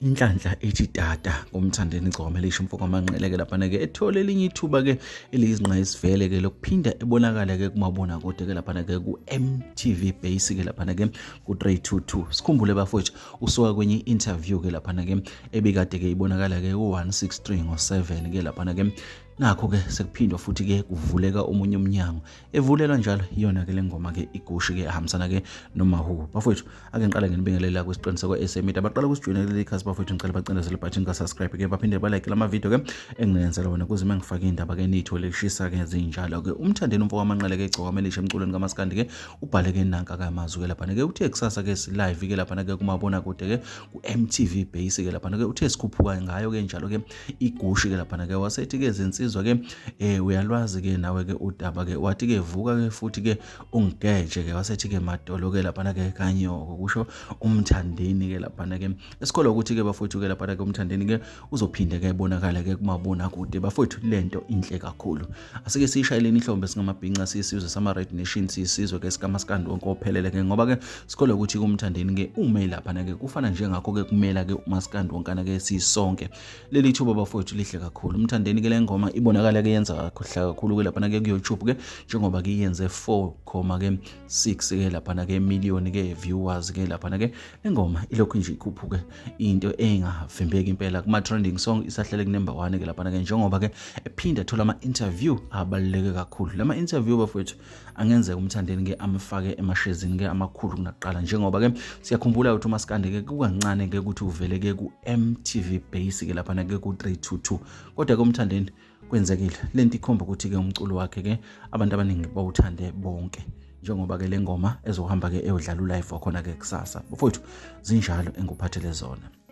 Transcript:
INhlanhla ethi tata ngomthandeni igcokama Elisha umfokamanqele ke lapha ke ethole elinye ithuba ke eliyizingqa esivele ke lokuphinda ebonakala ke kumabona kude ke lapha ke ku MTV Base ke lapha ke ku 322. Sikhumbule bafowethu usuka kwenye interview ke lapha ke ebikade ke ibonakala ke ku 163 ngo7 ke lapha ke nakho ke sekuphindwa futhi ke kuvuleka omunye umnyango evulelwa njalo iyona ke lengoma ke igushi ke ahambisana ke noMahu. Bafowethu ake ngiqale nginibingelela kwesiqiniseko esemida abaqala ukusijoyinela leli khasi bafowethu ngicela bacindezele button ka subscribe ke baphinde balike lama video ke enginenzela wona kuze mangifaka indaba ke nitho leshisa ke zinjalo ke umthandeni umfokamanqele ke igcokama Elisha emculweni kaMaskandi ke ubhale ke nanka kamazwi ke lapha ke uthe kusasa ke si live ke lapha ke kumabona kude ke ku MTV Base ke lapha ke uthe sikhuphuka ngayo ke njalo ke igushi ke lapha ke wasethi ke insizwa ke uyalwazi ke nawe ke udaba ke wathi ke vuka ke futhi ke ungigeje ke wasethi ke madolo ke lapha ke kanyoko kusho umthandeni ke lapha ke esikholwa ukuthi ke bafowethu ke lapha ke umthandeni ke uzophinde ke ebonakala ke kumabona kude bafowethu lento inhle kakhulu asike sishayeleni ihlombe singamabhinqa sisizwe sama Red Nation sisizwe ke sikaMaskandi wonke ophelele ke ngoba ke sikholwa ukuthi kumthandeni ke ume lapha ke kufana njengakho ke kumela ke uMaskandi wonkana ke sisonke leli thuba bafowethu lihle kakhulu umthandeni ke lengoma ibonakala ke yenza kakhulu ke lapha ke ku YouTube ke njengoba ke yenze 4.6 ke lapha ke million ke viewers ke lapha ke ingoma ilokhu nje ikhuphuke into engavimbeki impela kuma trending song isahlele ku number 1 ke lapha ke njengoba ke ephinda thola ama interview abaluleke kakhulu lama interview bafowethu angenzeka umthandeni ke amfake emashezini ke amakhulu kunaqala njengoba ke siyakhumbula ukuthi uMaskandi ke kukancane ke ukuthi uvele ke ku MTV Base ke lapha ke ku 322 kodwa ke umthandeni kwenzekile lento ikhomba ukuthi ke umculo wakhe ke abantu abaningi bawuthande bonke njengoba ke lengoma ezohamba ke eyodlala live wakhona ke kusasa bafowethu zinjalo engikuphathele zona.